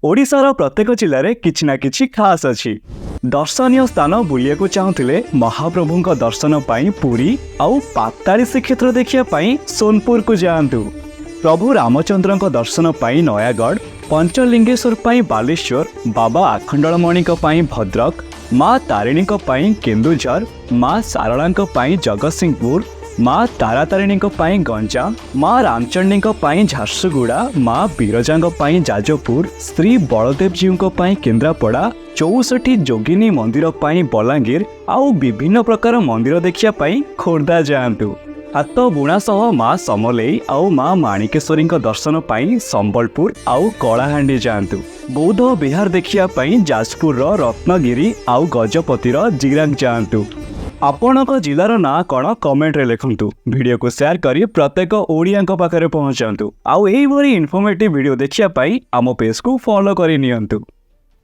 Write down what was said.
ଓଡ଼ିଶାର ପ୍ରତ୍ୟେକ ଜିଲ୍ଲାରେ କିଛି ନା କିଛି ଖାସ୍ ଅଛି। ଦର୍ଶନୀୟ ସ୍ଥାନ ବୁଲିବାକୁ ଚାହୁଁଥିଲେ ମହାପ୍ରଭୁଙ୍କ ଦର୍ଶନ ପାଇଁ ପୁରୀ ଆଉ ପାତାଳୀ ଶ୍ରୀକ୍ଷେତ୍ର ଦେଖିବା ପାଇଁ ସୋନପୁରକୁ ଯାଆନ୍ତୁ। ପ୍ରଭୁ ରାମଚନ୍ଦ୍ରଙ୍କ ଦର୍ଶନ ପାଇଁ ନୟାଗଡ଼, ପଞ୍ଚଲିଙ୍ଗେଶ୍ୱର ପାଇଁ ବାଲେଶ୍ୱର, ବାବା ଆଖଣ୍ଡଳମଣିଙ୍କ ପାଇଁ ଭଦ୍ରକ, ମା ତାରିଣୀଙ୍କ ପାଇଁ କେନ୍ଦୁଝର, ମା ଶାରଳାଙ୍କ ପାଇଁ ଜଗତସିଂହପୁର, ମା ତାରାତାରିଣୀଙ୍କ ପାଇଁ ଗଞ୍ଜାମ, ମା ରାମଚଣ୍ଡୀଙ୍କ ପାଇଁ ଝାରସୁଗୁଡ଼ା, ମା ବିରଜାଙ୍କ ପାଇଁ ଯାଜପୁର, ଶ୍ରୀ ବଳଦେବଜୀଉଙ୍କ ପାଇଁ କେନ୍ଦ୍ରାପଡ଼ା, 64 ଯୋଗିନୀ ମନ୍ଦିର ପାଇଁ ବଲାଙ୍ଗୀର ଆଉ ବିଭିନ୍ନ ପ୍ରକାର ମନ୍ଦିର ଦେଖିବା ପାଇଁ ଖୋର୍ଦ୍ଧା ଯାଆନ୍ତୁ। ହାତ ବୁଣା ସହ ମା ସମଲେଇ ଆଉ ମା ମାଣିକେଶ୍ୱରୀଙ୍କ ଦର୍ଶନ ପାଇଁ ସମ୍ବଲପୁର ଆଉ କଳାହାଣ୍ଡି ଯାଆନ୍ତୁ। ବୌଦ୍ଧ ବିହାର ଦେଖିବା ପାଇଁ ଯାଜପୁରର ରତ୍ନଗିରି ଆଉ ଗଜପତିର ଜିରାଙ୍ଗ ଯାଆନ୍ତୁ। ଆପଣଙ୍କ ଜିଲ୍ଲାର ନାଁ କ'ଣ, କମେଣ୍ଟରେ ଲେଖନ୍ତୁ। ଭିଡ଼ିଓକୁ ସେୟାର କରି ପ୍ରତ୍ୟେକ ଓଡ଼ିଆଙ୍କ ପାଖରେ ପହଞ୍ଚାନ୍ତୁ ଆଉ ଏଇଭଳି ଇନଫର୍ମେଟିଭ୍ ଭିଡ଼ିଓ ଦେଖିବା ପାଇଁ ଆମ ପେଜକୁ ଫଲୋ କରି ନିଅନ୍ତୁ।